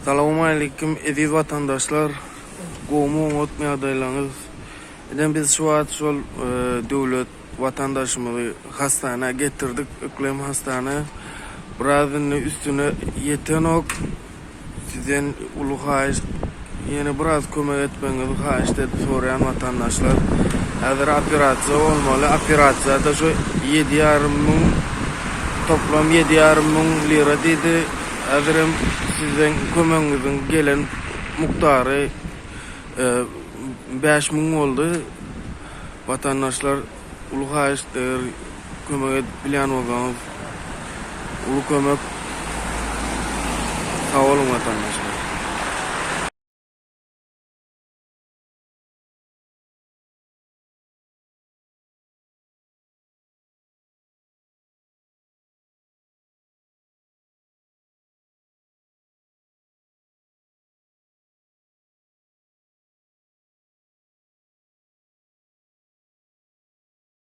Salowmaleýkim eziz watandaşlar gowmy oňatmy ýagdaýlaryňyz ine biz şu wagt şol döwlet watandaşymyzy hastana getirdik yklym hastana biraz indi üstüne ýetenok Sizden uly haýyşt ýene biraz kömek etmegiňizi haýyşt edip soraýan watandaşlar. Häzir operasiýa bolmaly. Operasiýada şu 7,5 müň toplam 7,5 müň lira diýdi. Häzirem sizden kömegiňiziň gelen mukdary 5000 boldy. Watandaşlar Uly haýyşt eger kömek edip bilýän bolsaňyz uly kömek sag boluň watandaşlar.